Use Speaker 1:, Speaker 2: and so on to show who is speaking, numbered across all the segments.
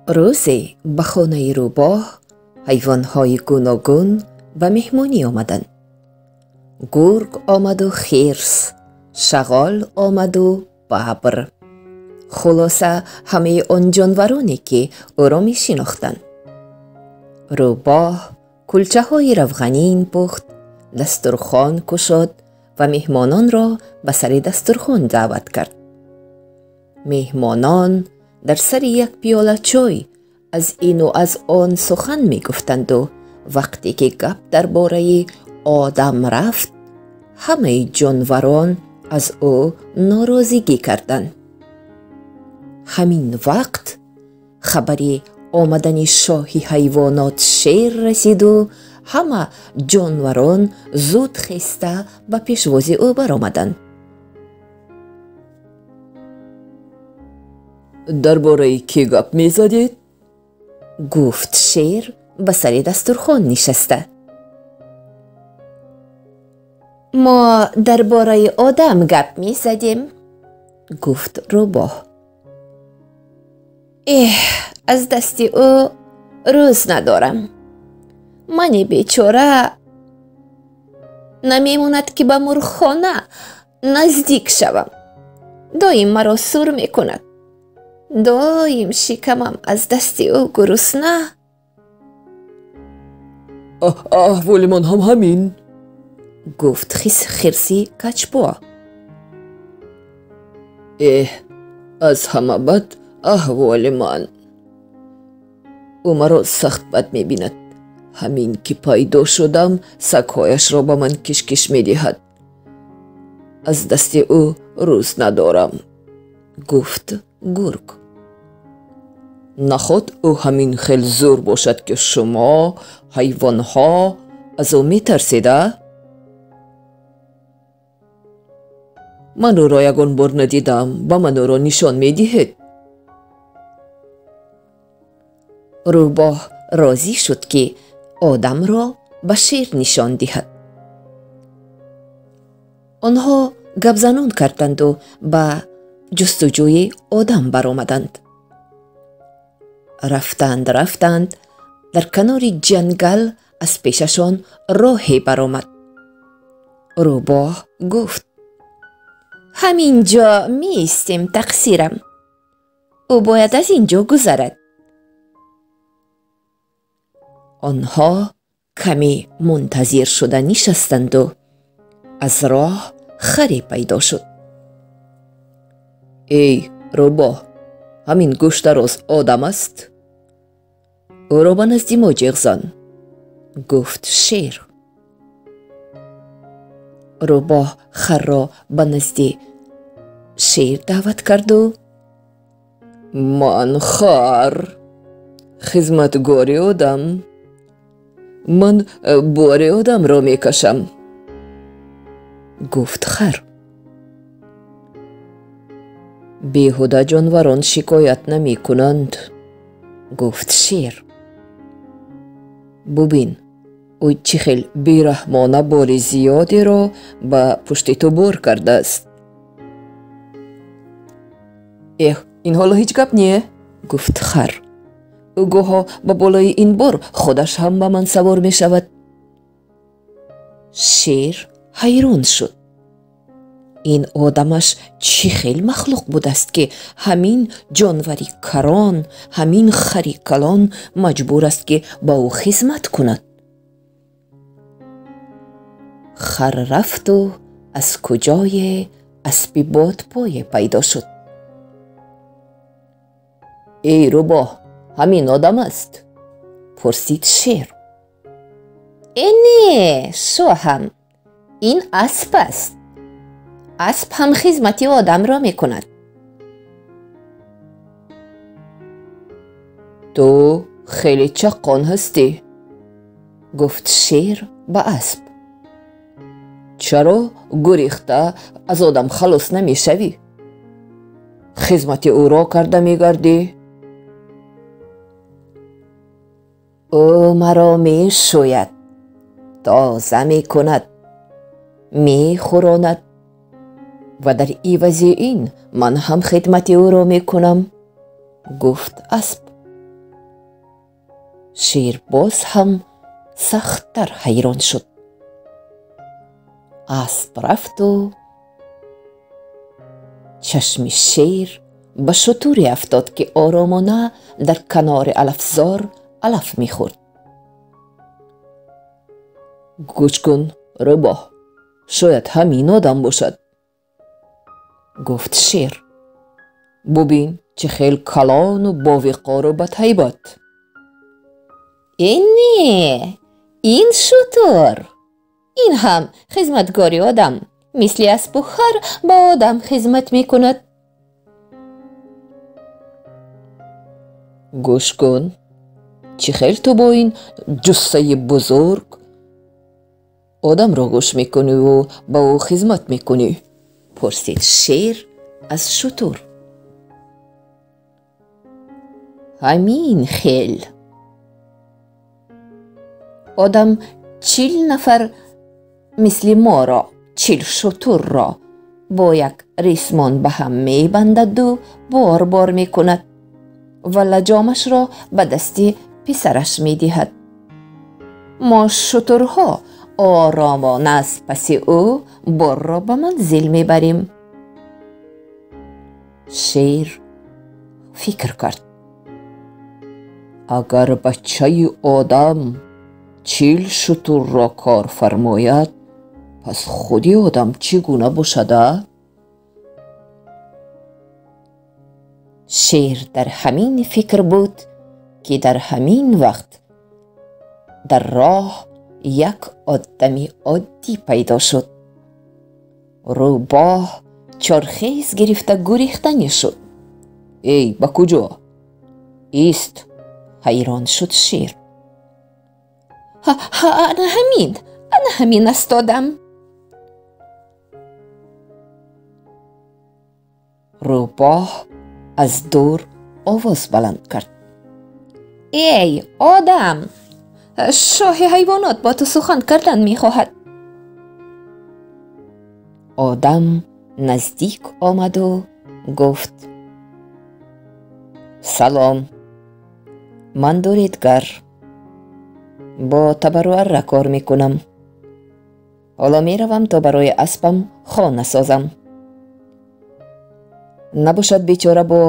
Speaker 1: Рӯзе ба хонаи рӯбоҳ ҳайвонҳои гуногун ба меҳмонӣ омаданд. Гург омаду хирс, шағол омаду бабр. Хулоса, ҳамаи он ҷонвароне, ки ӯро мешинохтанд. Рӯбоҳ кулчаҳои равғанин пухт, дастурхон кушод ва меҳмононро ба сари дастурхон даъват кард. Меҳмонон дар сари як пиёла чой аз ину аз он сухан мегуфтанду вақте ки гап дар бораи одам рафт, ҳамаи ҷонварон аз ӯ норозигӣ карданд. Ҳамин вақт хабари омадани шоҳи ҳайвонот шер расиду ҳама ҷонварон зуд хеста ба пешвози ӯ баромаданд.
Speaker 2: Дар бораи кӣ гап мезадед?
Speaker 1: Гуфт шер ба сари дастурхон нишаста. Мо дар бораи одам гап мезадем, гуфт рӯбоҳ. Эҳ, аз дасти ӯ рӯз надорам. Мани бечора намемонад, ки ба мурғхона наздик шавам. Доим маро сур мекунад. Доим шикамам аз дасти ӯ гурусна.
Speaker 2: Аҳволи ман ҳам ҳамин,
Speaker 1: гуфт хирси качпо.
Speaker 2: Эҳ, аз ҳама бад аҳволи ман. Ӯ маро сахт бад мебинад. Ҳамин ки пайдо шудам, сагҳояшро ба ман кишкиш медиҳад. Аз дасти ӯ рӯз надорам,
Speaker 1: гуфт гург.
Speaker 2: Наход ӯ ҳамин хел зур бошад, ки шумо ҳайвонҳо аз ӯ метарседа? Ман ӯро ягон бор надидам, ба ман ӯро нишон медиҳед?
Speaker 1: Рӯбоҳ розӣ шуд, ки одамро ба шер нишон диҳад. Онҳо гапзанон карданду ба ҷустуҷӯи одам баромаданд. Рафтанд, рафтанд, дар канори ҷангал аз пешашон роҳе баромад. Рӯбоҳ гуфт: ҳамин ҷо меистем, тақсирам. Ӯ бояд аз ин ҷо гузарад. Онҳо каме мунтазир шуда нишастанду аз роҳ харе пайдо шуд.
Speaker 2: Эй рӯбоҳ, ҳамин гӯштароз одам аст? Ӯро ба назди мо ҷиғ зан,
Speaker 1: гуфт шер. Рӯбоҳ харро ба назди шер даъват карду
Speaker 2: ман хар, хизматгори одам. Ман бори одамро мекашам,
Speaker 1: гуфт хар.
Speaker 2: Беҳуда ҷонварон шикоят намекунанд,
Speaker 1: гуфт шер.
Speaker 2: Бубин, ӯ чӣ хел бераҳмона бори зиёдеро ба пушти ту бор кардааст. Эҳ, ин ҳоло ҳеҷ гап не,
Speaker 1: гуфт хар.
Speaker 2: Ӯ гоҳо ба болои ин бор худаш ҳам ба ман савор мешавад.
Speaker 1: Шер ҳайрон шуд. Ин одамаш чӣ хел махлуқ будааст, ки ҳамин ҷонвари карон, ҳамин хари калон маҷбур аст, ки ба ӯ хизмат кунад. Хар рафту аз куҷое аспи бодпое пайдо шуд.
Speaker 2: Эй рӯбоҳ, ҳамин одам аст?
Speaker 1: Пурсид шер. Э не, шоҳам, ин асп аст. Асп ҳам хизмати одамро мекунад.
Speaker 2: Ту хеле чаққон ҳастӣ,
Speaker 1: гуфт шер ба асп.
Speaker 2: Чаро гурехта аз одам халос намешавӣ? Хизмати ӯро карда мегардӣ?
Speaker 1: Ӯ маро мешӯяд, тоза мекунад, мехӯронад ва дар ивази ин ман ҳам хидмати ӯро мекунам, гуфт асп. Шер боз ҳам сахттар ҳайрон шуд. Асп рафту чашми шер ба шутуре афтод, ки оромона дар канори алафзор алаф мехӯрд.
Speaker 2: Гӯш кун, рӯбоҳ, шояд ҳамин одам бошад,
Speaker 1: гуфт шер.
Speaker 2: Бубин, чӣ хел калону бовиқору бадҳайбат.
Speaker 1: Э не, ин шутур. Ин ҳам хизматгори одам, мисли аспу хар ба одам хизмат мекунад.
Speaker 2: Гӯш кун, чӣ хел ту бо ин ҷуссаи бузург одамро гӯш мекуниву ба ӯ хизмат мекунӣ?
Speaker 1: Пурсид шер аз шутур. Ҳамин хел. Одам 40 нафар мисли моро, 40 шутурро бо як ресмон ба ҳам мебандаду бор бор мекунад ва лаҷомашро ба дасти писараш медиҳад. Мо шутурҳо оромона аз паси ӯ борро ба манзил мебарем. Шер фикр кард.
Speaker 2: Агар бачаи одам 40 шутурро кор фармояд, пас худи одам чӣ гуна бошада?
Speaker 1: Шер дар ҳамин фикр буд, ки дар ҳамин вақт дар роҳ як одами оддӣ пайдо шуд. Рӯбоҳ чорхез гирифта гурехтанӣ шуд.
Speaker 2: Эй, ба куҷо? Ист!
Speaker 1: Ҳайрон шуд шер. Ана ҳамин, ана ҳамин аст одам. Рӯбоҳ аз дур овоз баланд кард. Эй, одам! Шоҳи ҳайвонот бо ту сухан кардан мехоҳад. Одам наздик омаду гуфт:
Speaker 2: Салом, ман дуредгар, бо табару арра кор мекунам. Ҳоло меравам то барои аспам хона созам. Набошад бечора бо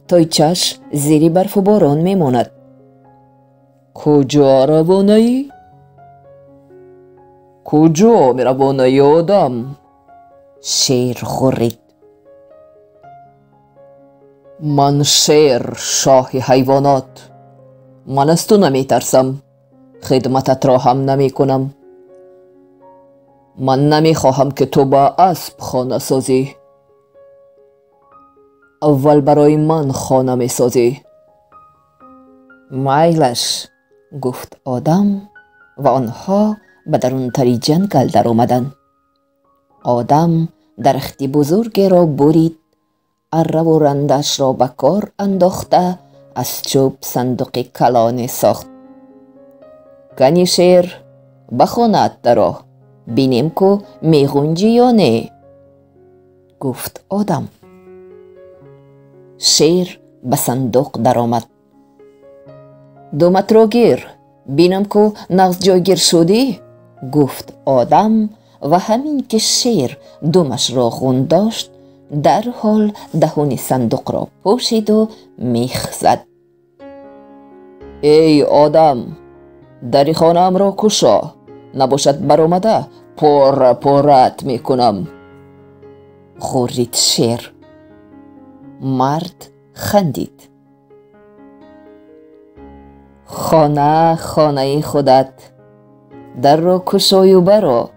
Speaker 2: тойчаш зери барфу борон мемонад. Куҷо равонаӣ? Куҷо меравонаӣ, одам?
Speaker 1: Шер ғуррид.
Speaker 2: Ман шер, шоҳи ҳайвонот. Ман аз ту наметарсам, хидмататро ҳам намекунам. Ман намехоҳам, ки ту ба асп хона созӣ. Аввал барои ман хона месозӣ.
Speaker 1: Майлаш, гуфт одам ва онҳо ба дарунтари ҷангал даромаданд. Одам дарахти бузургеро бурид, арраву рандашро ба кор андохта аз чӯб сандуқи калоне сохт.
Speaker 2: Кани шер, ба хонаат даро, бинем ку меғунҷӣ ё не?
Speaker 1: Гуфт одам. Шер ба сандуқ даромад.
Speaker 2: Думатро гир, бинам ку нағз ҷойгир шудӣ?
Speaker 1: Гуфт одам ва ҳамин ки шер думашро ғун дошт, дарҳол даҳони сандуқро пӯшиду мех зад.
Speaker 2: Эй одам, дари хонаамро кушо, набошад баромада пора пораат мекунам.
Speaker 1: Ғуррид шер. Мард хандид. Хона хонаи худат, дарро кушою баро.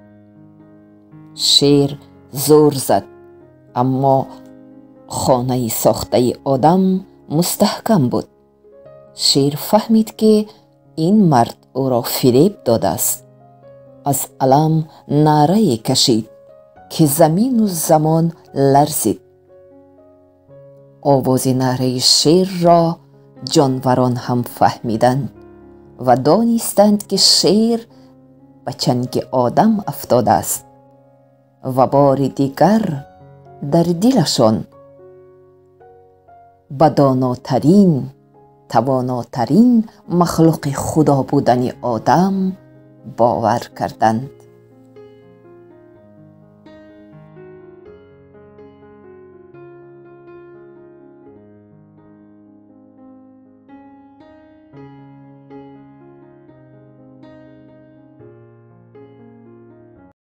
Speaker 1: Шер зӯр зад, аммо хонаи сохтаи одам мустаҳкам буд. Шер фаҳмид, ки ин мард ӯро фиреб додааст. Аз алам наърае кашид, ки замину замон ларзид. Овози наъраи шерро ҷонварон ҳам фаҳмиданд ва донистанд, ки шер ба чанги одам афтодааст ва бори дигар дар дилашон ба донотарин Тавонотарин махлуқи Худо будани одам бовар карданд.